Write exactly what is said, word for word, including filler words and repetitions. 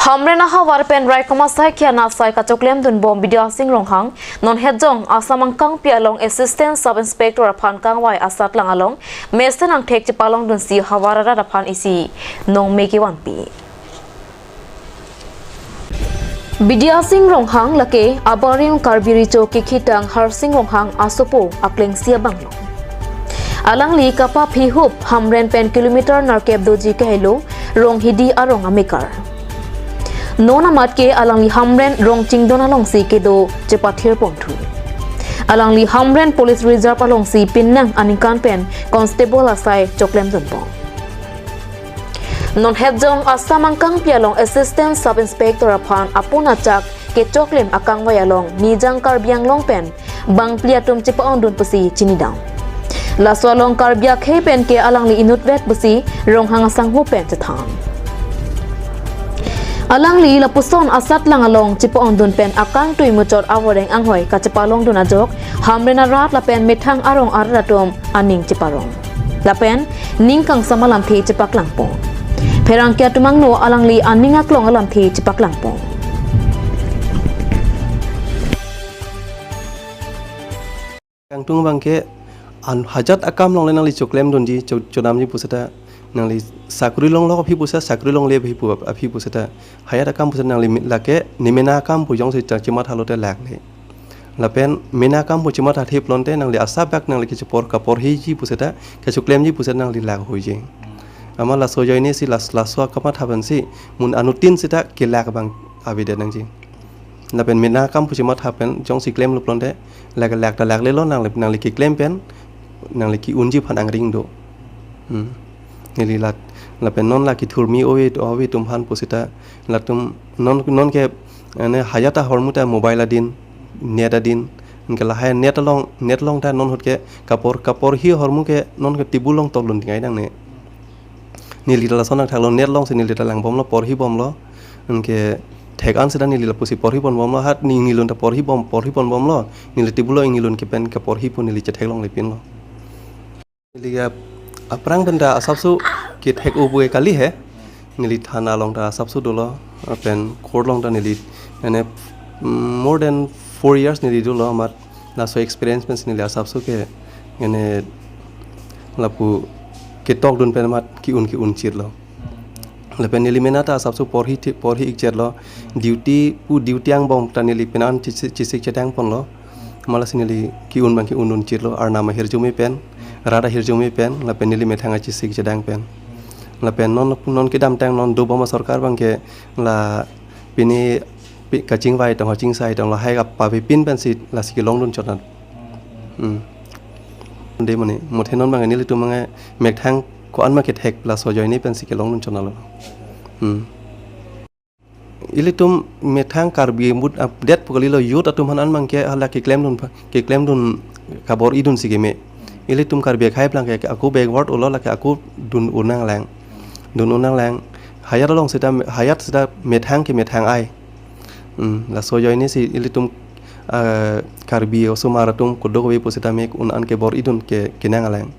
Hamren ahavar pen raikom asai ke-an asai kachoklemdunbom Bidya Sing Ronghang, non Hetjong Assam angkangpi along Assistant Sub Inspector aphan kangvai asatlang along mesen angthek chepalongdunsi havar arat aphan isi nongme kevanpi. Bidya Sing Ronghang lake abarim Karbi Recho kekhitang Harsing Ronghang asopo aklengsi abanglo. Alangli kapaphihup Hamren pen kilometer nerkep doji kehelo Ronghidi arong amekar. Non amat ke alangli Hamren Rongchingdon alongsi kedo chepathirponthu. Alangli Hamren Police Reserve alongsi pinnang aningkan pen constable asai choklemdunbom. Non Hetjong Assam angkangpi along Assistant Sub Inspector aphan apun achak kechoklem akangvai along Nijang Karbi Anglong pen bangphli atum chepa-ongdun pusi chinidam. Laso along Karbi akhei pen ke alangli inutvet pusi Ronghang asangho pen chethan. Alangli lapuson asatlang along chepa-ongdun pen akangtui muchot avoreng anghoi kachepalongdun ajok Hamren arat lapen methang arong arat atum aning cheparong. Lapen ning kangsam alamthe chepaklangpo. Pherangke atum angno alangli aning aklong alamthe chepaklangpo. Kangtung abangke an hajat akam longle nangli choklemdunji, cho-, chodamji puseta nangli sakri longlok aphi puseta, sakri longle aphi pu-, aphi puseta hajat akam puseta nangli mi-, lake nemena akam pu jongsi ta chimathalote lakle. Lapen mena akam pu chimathathe pulote nangli asap bak nangli kechepor kaporhiji puseta, kachoklemji puseta nangli lak hoiji. Amat laso ajoinesi las-, laso akamatha pensi mun anuttin seta kelak abang avedet nangji. Lapen mena akam pu chimatha pen jongsi klemlo pulote lak, lak ta laklelo nangli, nangli keklem pen nangli ke-unji aphan angring do. Hmm. Neli lat, lapen non la kethurmi ove, ove atum aphan puseta latum non, non ke, ane, hajat ahormu ta mobile adin, net adin, anke lahai net along, net along ta non ahut ke kapor, kaporhi ahormu ke non ke table along tokdun tingai nangne. Neli ta lason nangthaklo, net alongsi neli ta langbomlo, porhibomlo. Anke thek-an seta neli lapusi porhiponbomlo, hat ni, nilun ta porhibom, porhiponbomlo. Neli table along nilun kepen kaporhi pu neli chetheklongle pinlo. Neli ke aphrang pen ta asapso kethek-o pu ke kali he. Neli thana along ta asapso dolo, pen court along ta neli, ane, mm, more than four years neli dolo amat laso experience pensi neli asapso ke, ane, lapu ketokdun pen amat ke-un ke-un chirlo. Lapen neli mena ta asapso porhi thi-, porhi-ik chirlo. Duty pu duty angbong ta neli penan chisi-, chisik chedangponlo. Amat lasi neli ke-un abang ke-undun chirlo, arnam ahirjume pen, rat ahirjume pen, lapen neli methang achisik chedang pen. Lapen non, non kedamtang non dobom asorkar abangke la pini pi-, kachingvai tong, kachingsai tong, lahai kapavepin pensi lasi kelongdun chotnat. Hmm. De mane, muthe non abang nelitum abang methang ko-an ma kethek laso ajoine pensi kelongdun chotnatlo. Hmm. Ilitum methang Karbi mut update pu kalilo, youth atum aphan an abangke hala keklemdun pha-, keklemdun kabor-idun si keme. Ilitum Karbi akhei abangke ako backward olo, lake ako dun-un nanglang. Dun-un nanglang. Hajat along seta, hajat seta methang ke methang ai. Hmm, laso ajoinesi ilitum, ah, Karbi osomar atum kudok ave puseta mek un an kebor-idun ke, kenanglang.